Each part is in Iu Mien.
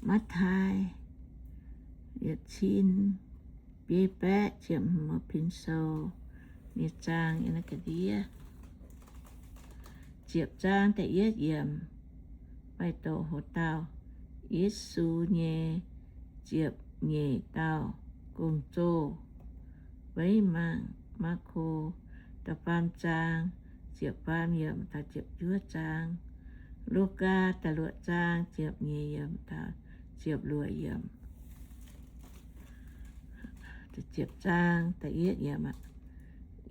Matv^tai yietc cin biei baeqv ziepc hmz, Pin Sou nyei zaang yiem naaiv ga'ndiev. Ziepc zaang da'yietv yiemc, baih doqc hoc dauh, Yesu nyei ziepc nyeic dauh gong-zoh. Weic mangc Maako da'faam zaang ziepc faam yiemc taux ziepc juov zaang, Lugaa da'luoqc zaang ziepc nyeic yiemc taux ziepc luoqc yiemc. Ziepc zaang da'yietv yiemc,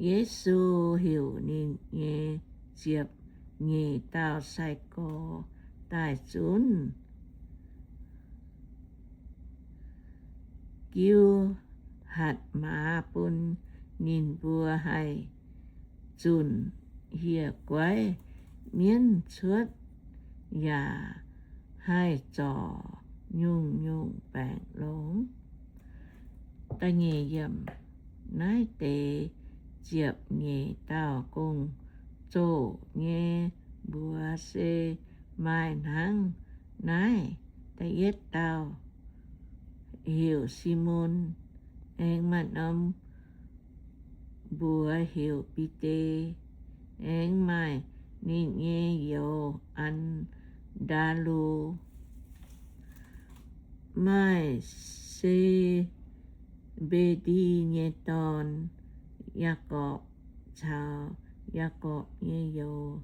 Yesu heuc ninh nyei ziepc nyeic dauh sai-gorx daaih zunv Gilv^hatc-Maaz bun ninh mbuo haih zunc hieh guaiv mienv cuotv yaac haih zorc nyungc-nyungc baengc longx. Da'nyeic yiemc, naaiv deix ziepc nyeic dauh gong-zoh nyei mbuox se maaih hnangv naaiv. Da'yietv dauh heuc Simon, aengx maaih norm mbuox heuc Bide, aengx maaih ninh nyei youz, An^ndaa^lu, maaih Se^mbe^ndi nyei dorn, Yaagorpc, caux Yaagorpc nyei youz,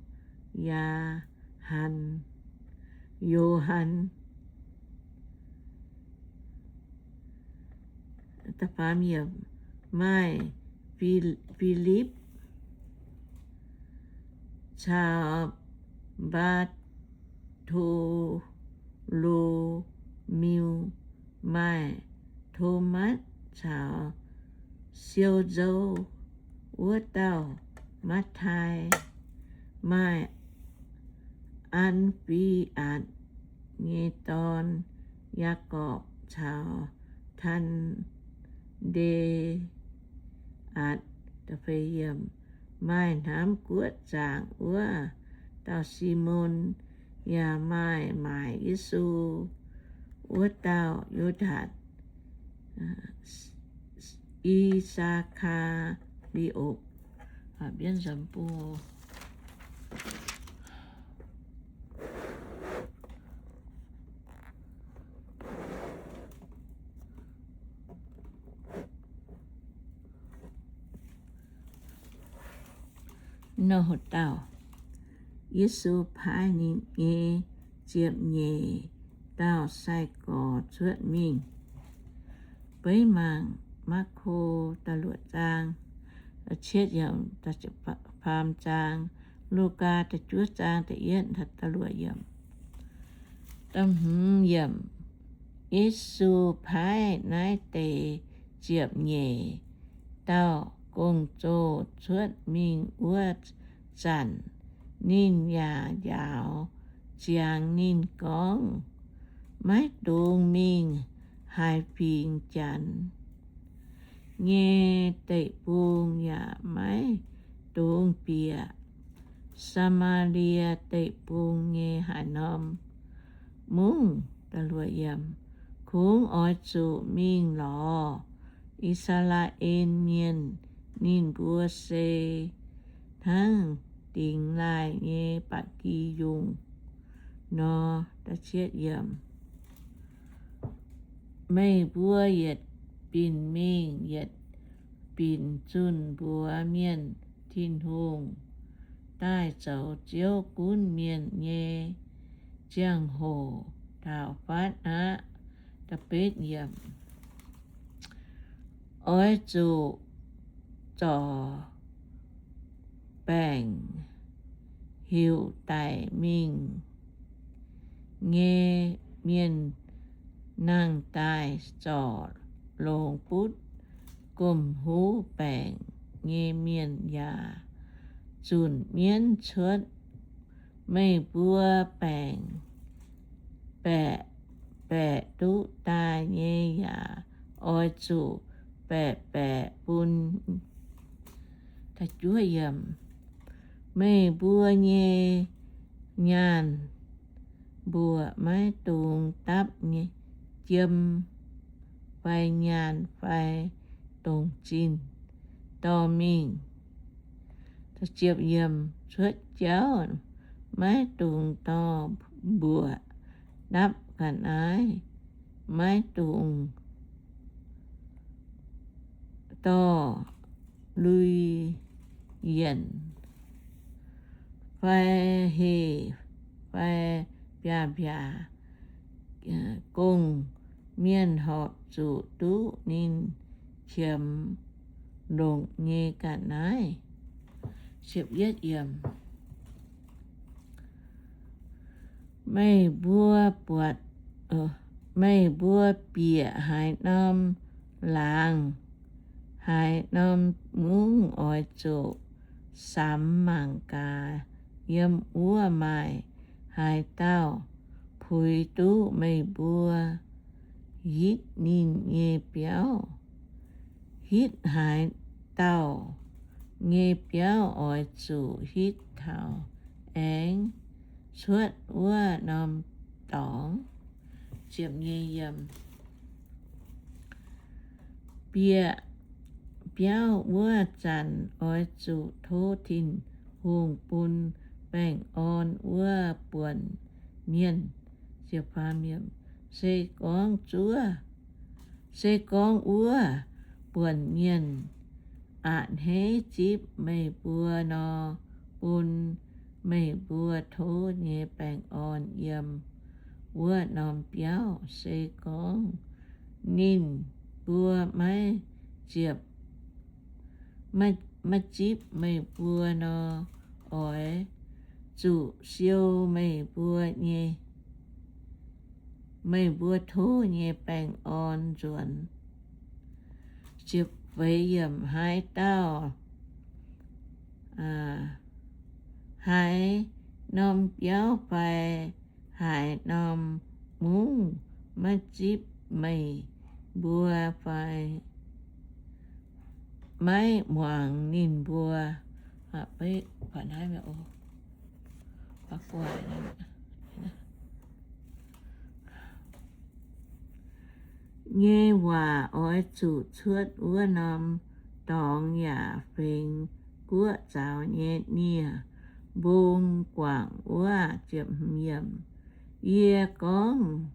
Yaa^han, Yo^han. Maaih Fi^lipv caux Mbaa^to^lo^miu, maaih Tomatv caux siou nzou wuov dauh Matv^tai, maaih An^fi^atc nyei dorn, Yaagorpc caux Taan^nde^atc. Maaih hnamv guoqv zaangc wuov dauh Simon, yaac maaih maaic Yesu wuov dauh Yudatc, I^saa^kaa^li^otc. Nor haaix dauh, Yesu paaiv ninh nyei ziepc nyeic dauh sai-gorx cuotv mingh. Beiv mangc Maako da'luoqc zaang, cietv yiemc, faam zaang, Lugaa da'juov zaang da'yietv, da'luoqc yiemc. Da'hmz yiemc, Yesu paaiv naaiv deix ziepc nyeic dauh gong-zoh cuotv mingh wuov zanc, ninh yaac njaaux ziangx ninh gorngv, maiv dungx mingh haaix fingx Janx nyei deic-bung, yaac maiv dungx bieqc Saa^maa^lie Deic-Bung nyei haaix norm mungv. Kungx oix zuqc mingh lorz I^saa^laa^en Mienh. Ninh mbuo se hnangv dingx laaih nyei ba'gi yungh nor. Meih mbuo yietc binc mingh yietc binc zunh mbuox mienh Tin-Hungh daaih zoux Ziouv gunv mienh nyei ziangh hoc taux fatv aqv. Oix zuqc zorc baengc heuc daic mingh nyei mienh nangh daaih, zorc longx butv gomh huv baengc nyei mienh yaac zunc mienv cuotv. Meih mbuo baengc baeqc baeqc duqv daaih nyei yaac oix zuqc baeqc baeqc bun. Meih mbuo nyei nyaanh mbuoqc, maiv dungx dapv jiem fai nyaanh fai dongh zinh dorh mingh. Cuotv jauv maiv dungx dorh mbuoqc dapv ga'naaiv, maiv dungx dorh lui yienc fai heh fai biaav-mbiaac, gong-mienh horpc zuqc duqv ninh qiemx longc nyei ga'naaiv. Meih mbuo buatc, meih mbuo bieqc haaix norm laangz, haaix norm mungv oix zuqc samx mangc gaax yiem wuov maaih haaix dauh puix duqv meih mbuo hitv ninh nyei biauv. Hitv haaix dauh nyei biauv oix zuqc hitv taux aengx cuotv wuov norm dorngx. Bieqc biauv wuov zanc oix zuqc tov Tin-Hungh bun baengh orn wuov buonc mienh. Se gorngv zuov, se gorngv wuov buonc mienh a'hneiv zipv meih mbuo nor, bun meih mbuo tov nyei baengh orn yiem wuov norm biauv. Se gorngv ninh mbuo maiv ziepc, maiv zipv meih mbuo nor, oix zuqc siou meih mbuo nyei, meih mbuo tov nyei baengh orn nzuonx. Haaix dauh, haaix norm biauv fai haaix norm mungv maiv zipv meih mbuo fai maiv muangx ninh mbuo nyei waac, oix zuqc cuotv wuov norm dorngx yaac fingx guoqv zaux nyei nie-mbong guangc wuov. Yie gorngv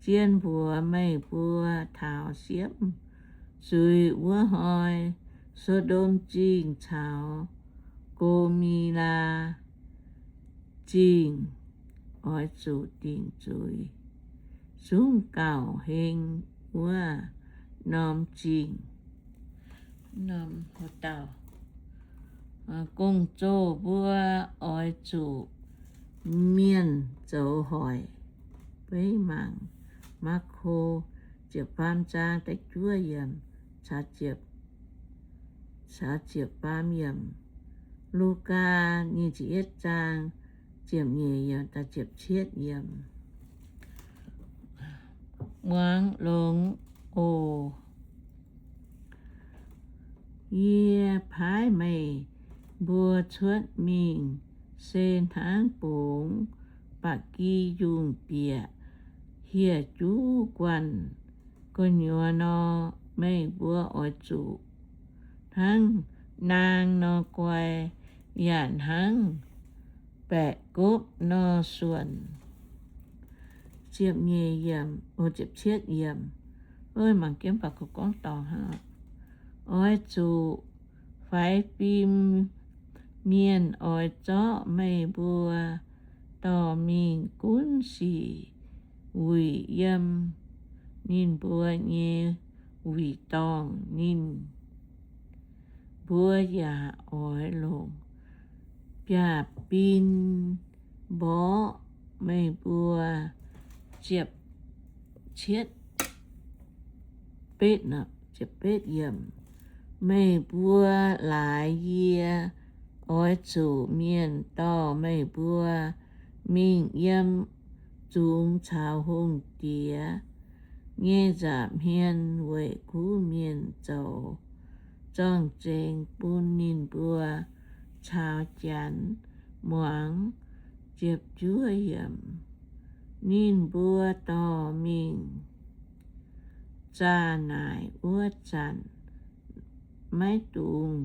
zien mbuox meih mbuo, taux siemv zuiz wuov hnoi, So^ndom Zingh caux Go^mi^laa Zingh oix zuqc dingc zuiz, zungv gauh heng wuov norm zingh. Gong-zoh mbuo oix zuqc mienh zoux hoic. Beiv mangc Maako ziepc faam zaang da'juov yiemc, caux ziepc faam yiemc. Lugaa nyic ziepc yietv zaang ziepc nyeic yiemc daaih ziepc cietv yiemc. Muangx longx oc. Yie paaiv meih mbuo cuotv mingh se hnangv bungx ba'gi yungh bieqc hieh juv guanh gu'nyuoz nor. Meih mbuo oix zuqc hnangv naang nor guai, yaac hnangv baeqc gopv nor suonc. Ziepc nyeic yiemc, ziepc cietv yiemc. Mangc jienv baac gorngv dorngx hnangv. Oix zuqc faix fim mienh oix zorqv meih mbuo dorh mingh gunv sic wuic yiem ninh mbuo nyei wuic dorngh. Ninh mbuo yaac oix longc biaav-bin mborqv meih mbuo. Ziepc cietv, ziepc betv yiemc. Meih mbuo laaix yie, oix zuqc mienh dorh meih mbuo mingh yiem zungx caux hungh diex nyei nza'hmien weic kuv mienh zoux zorng-zengx bun ninh mbuo caux Janx muangx. Ziepc juov yiemc. Ninh mbuo dorh mingh zaah naaic wuov zanc, maiv dungx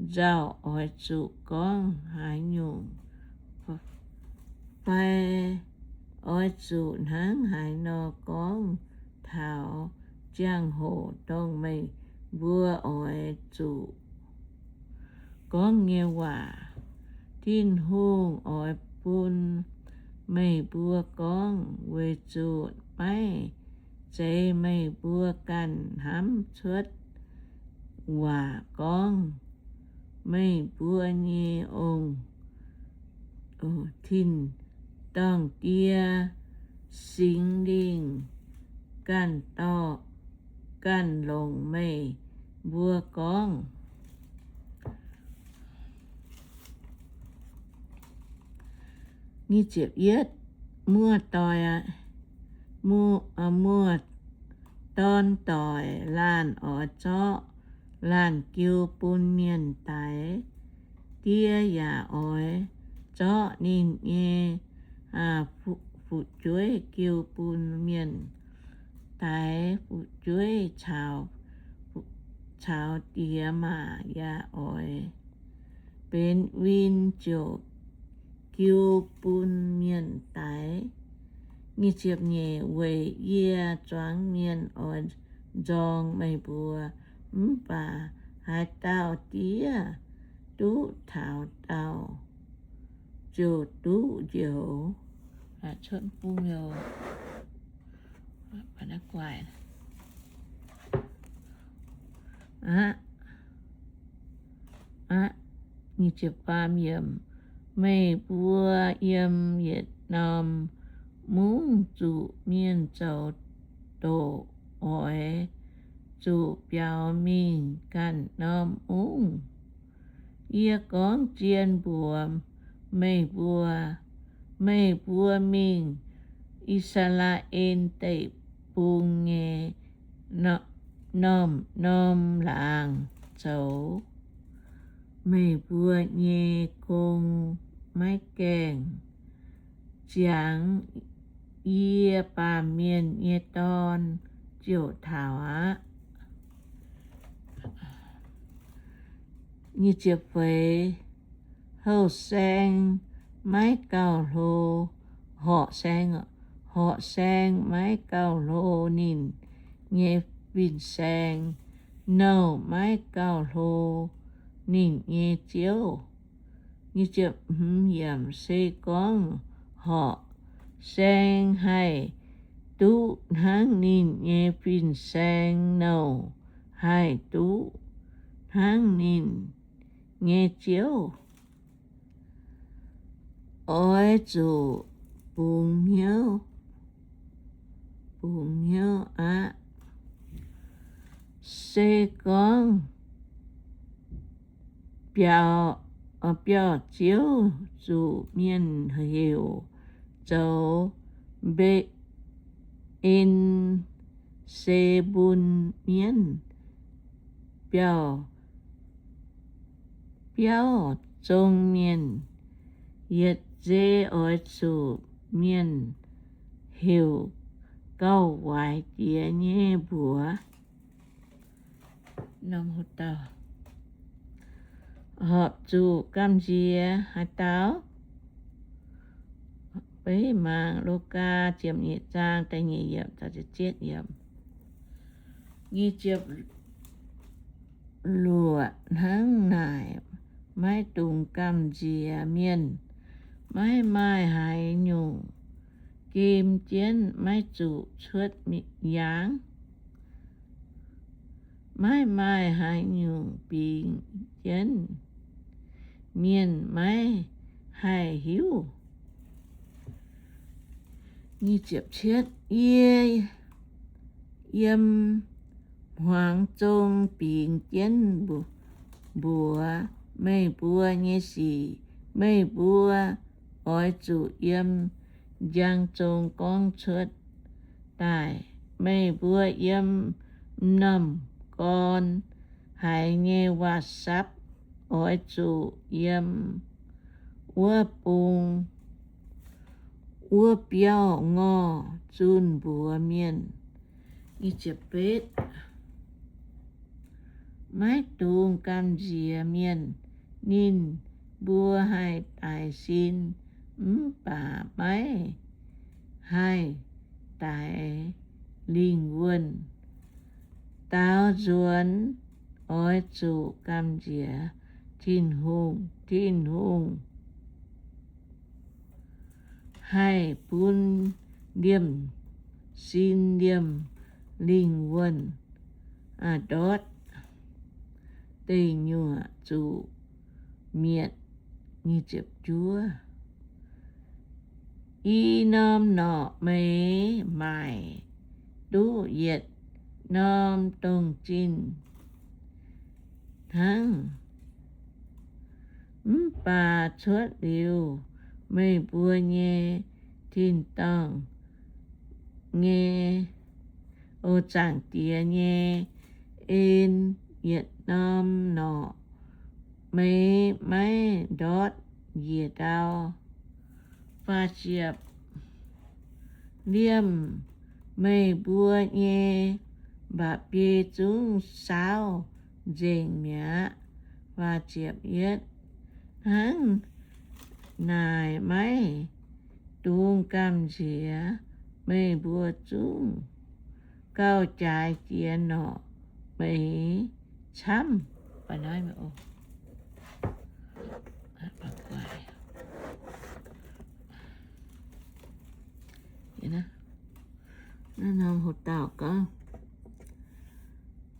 nzauh, oix zuqc gorngv haaix nyungc fai oix zuqc hnangv haaix nor gorngv taux ziangh hoc dongh meih mbuo oix zuqc gorngv nyei waac. Tin-Hungh oix bun meih mbuo gorngv, weic zuqc maiv zeiz meih mbuo ganh hnamv cuotv waac gorngv. Meih mbuo nyei ong-, tin-dorngh Die, Singx Lingh, ganh dorh, ganh longc meih mbuo gorngv. Muoz-doic, muoz-dorn-doic, laanh oix zorqv laanh jiu bun mienh daix. Die yaac oix zorqv ninh nyei fu'jueiv jiu bun mienh daix. Fu'jueiv caux diex maac yaac oix benx win ziouc jiu bun mienh daix. Weic yie zuangx mienh oix nzorng meih mbuo, mv baac haaix dauh diev duqv taux dauh ziouc duqv njoux. Meih mbuo yiem yietc norm mungv zuqc mienh zoux doqc, oix zuqc biaux mingh ganh norm mungv. Yie gorngv zien mbuox meih mbuo, meih mbuo mingh I^saa^laa^en Deic-Bung nyei norm-norm laangz zoux, meih mbuo nyei gong maiv gaengh ziangx. Yie, Baamh Mienh nyei Dorn, ziouc taux aqv. Houh saeng maiv gauh hlo, horqc saeng, horqc saeng maiv gauh hlo ninh nyei fin-saeng, nouh maiv gauh hlo ninh nyei ziouv. Se gorngv horqc saeng haih duqv hnangv ninh nyei fin-saeng, nouh haih duqv hnangv ninh nyei ziouv. Oix zuqc bungx hnyouv, bungx hnyouv aqv. Se gorngv biauv-ziouv zuqc mienh heuc zoux Mbe-en Se^mbun Mienv, biauv-, biauv zong mienh, yietc zei oix zuqc mienh heuc gauh waaic jiex nyei mbuox. Horpc zuqc gamh nziex haaix dauh? Beiv mangc Logaa ziepc nyeic zaang da'nyeic yiemc caux ziepc yiemc. Nyic ziepc luoqc hnangv naaic, maiv dungx gamh nziex mienh. Maiv maaih haaix nyungc gem jienv maiv zuqc cuotv yaangv. Maiv maaih haaix nyungc bingx jienv mienh maiv haih hiuv. Yie yiem hmuangx zong bingx jienv mbuox meih mbuo nyei sic. Meih mbuo oix zuqc yiem njang zong gorngv cuotv daaih. Meih mbuo yiem m'normh gorn haiz nyei waac-sapv oix zuqc yiem wuov bung wuov biauv-ngorh zunh mbuox mienh. Maiv dungx gamh nziex mienh. Ninh mbuo haih daix sin mv baac maiv haih daix lingh wuonh. Daaux nzuonx oix zuqc gamh nziex Tin-Hungh. Tin-Hungh haih bun liemh sin liemh lingh wuonh ndortv deic nyuoqc zuqc mietc. I norm norqc meix maaic duqv yietc norm dongh zinh hnangv. Mv baac cuotv liuz meih mbuo nyei tin-dorngh nyei, o, Zaangc Diex nyei en, yietc norm norqc meix maiv ndortv njiec ndau. Liemh meih mbuo nyei mba'biei zungv saauv nzengc mi'aqv. Hnangv naaic maiv dungx gamh nziex meih mbuo zungv gauh jaaix jiex norqc meix camv.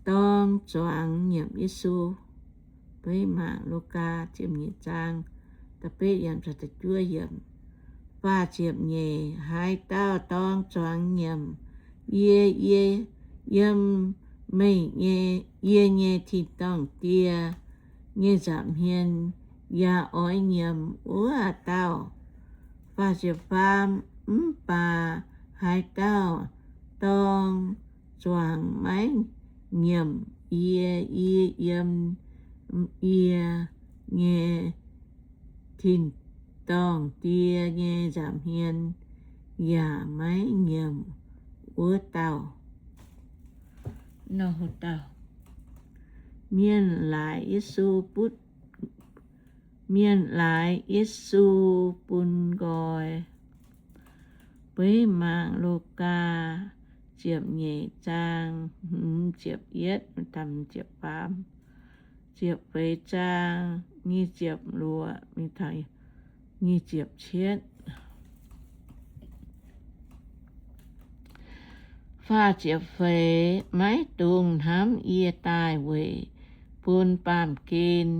Dorng zuangx nyiemc Yesu. Beiv mangc Lugaa ziepc nyeic zaang, da'betv yiemc, da'juov yiemc, faah ziepc nyeic. Haaix dauh dorng zuangx nyiemc yie, yie yiem meih nyei, yie nyei tin-dorngh Die nyei nza'hmien yaac oix nyiemc wuov dauh. Faah ziepc faam. Mv baac haaix dauh dorng zuangx maiv nyiemc yie, yie yiem yie nyei tin-dorngh Die nyei nza'hmien yaac maiv nyiemc wuov dauh. Mienh laaix Yesu butv, mienh laaix Yesu bun nqoi. Beiv mangc Lugaa ziepc nyeic zaang, hmz ziepc yietv, ziepc faam, ziepc feix zaang, nyic ziepc luoqc, nyic ziepc cietv. Faah ziepc feix. Maiv dungx hnamv yie daaih weic bun baamh gen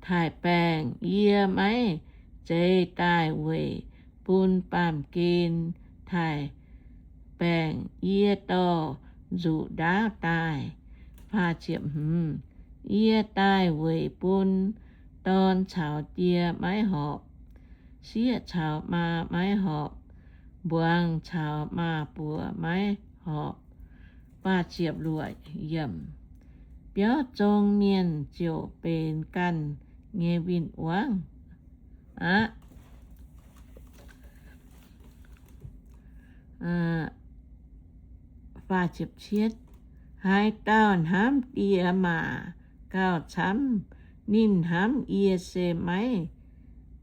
taaih baengc. Yie maiv zeiz daaih weic bun baamh gen taaih baengc. Yie dorh nzuqc ndaauv daaih. Yie daaih weic bun dorn caux die maiv horpc, sieqv caux maa maiv horpc, mbuangz caux maa-buoc maiv horpc. Biauv zong mienh ziouc benx ganh nyei win-wangv aqv. Haaix dauh hnamv diex maac gauh camv ninh hnamv yie se maiv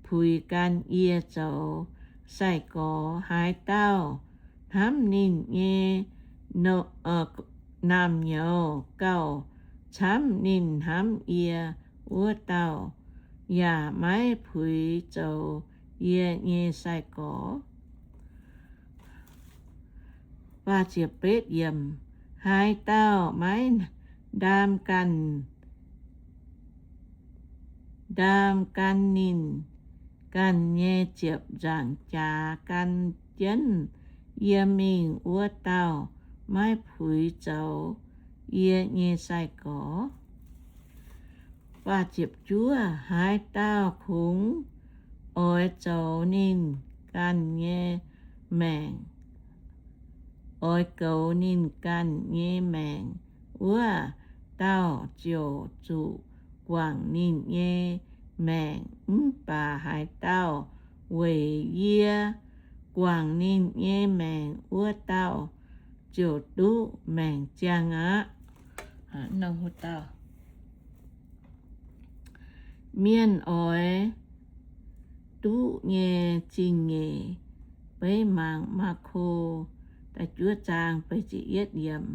puix gan yie zoux sai-gorx. Haaix dauh hnamv ninh nyei naamh nyouz gauh camv ninh hnamv yie, wuov dauh yaac maiv puix zoux yie nyei sai-gorx. Haaix dauh maiv ndaam ganh, ndaam gan ninh ganh nyei ziepc nzaangc jaax gan jienv yie mingh, wuov dauh maiv puix zoux yie nyei sai-gorx. Haaix dauh kungx oix zoux ninh ganh nyei maengc, oix goux ninh ganh nyei maengc, wuov dauh ziouc zuqc guangc ninh nyei maengc. Mv baac haaix dauh weic yie guangc ninh nyei maengc wuov dauh ziouc duqv maengc ziangh aqv. Mienh oix duqv nyei zingh nyeic. Beiv mangc Maako da'juov zaang feix ziepc yietv yiemc,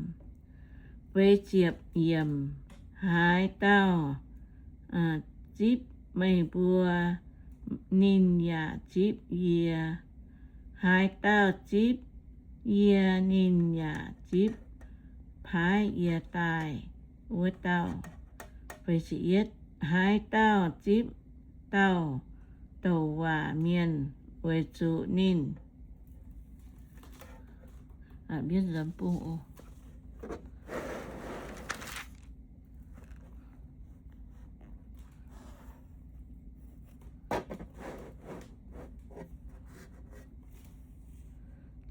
feix ziepc yiemc, Haaix dauh zipv meih mbuo, ninh yaac zipv yie. Haaix dauh zipv yie, ninh yaac zipv paaiv yie daaih wuov dauh. Haaix dauh zipv dauh douc waac mienh weic zuqc ninh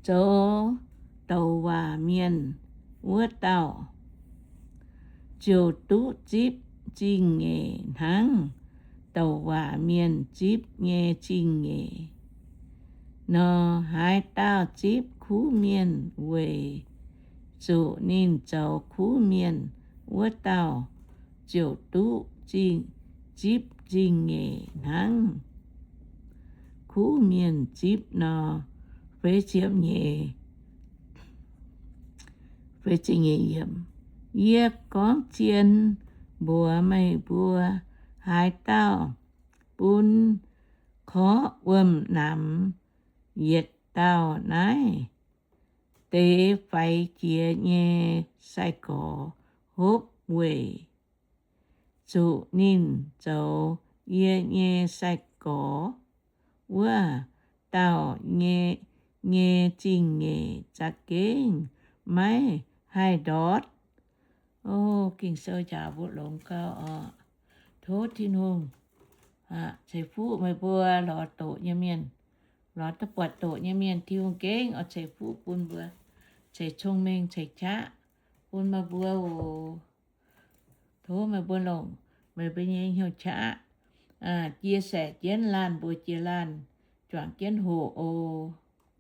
zoux douc waac mienh wuov dauh, ziouc duqv zipv zingh nyeic hnangv douc waac mienh zipv nyei zingh nyeic nor. Haaix dauh zipv kuv mienh weic zuqc ninh zoux kuv mienh wuov dauh, ziouc duqv zipv zingh nyeic hnangv kuv mienh zipv nor. Feix ziepc nyeic, Yie gorngv zien mbuox meih mbuo, haaix dauh bun korqv wuom-namx yietc dauh naaiv deix faix jiex nyei sai-gorx hopv weic zuqc ninh zoux yie nyei sai-gorx, wuov dauh nyei zingh nyeic za'gengh maiv haih ndortv. O, Ging-Sou njaaux mbuo longx gau oc. Tov Tin-Hungh ceix fuqv meih mbuo lorz doqc nyei mienh, lorz duqv buatc doqc nyei mienh, Tin-Hungh gengh oix ceix fuqv bun mbuo, ceix cong-mengh, ceix qaqv bun meih mbuo oc. Tov meih mbuo longc meih mbuo nyei hnyouv qaqv chia sẻ jienv laanh mbuox jiex laanh, juangc jienv hoqc oc.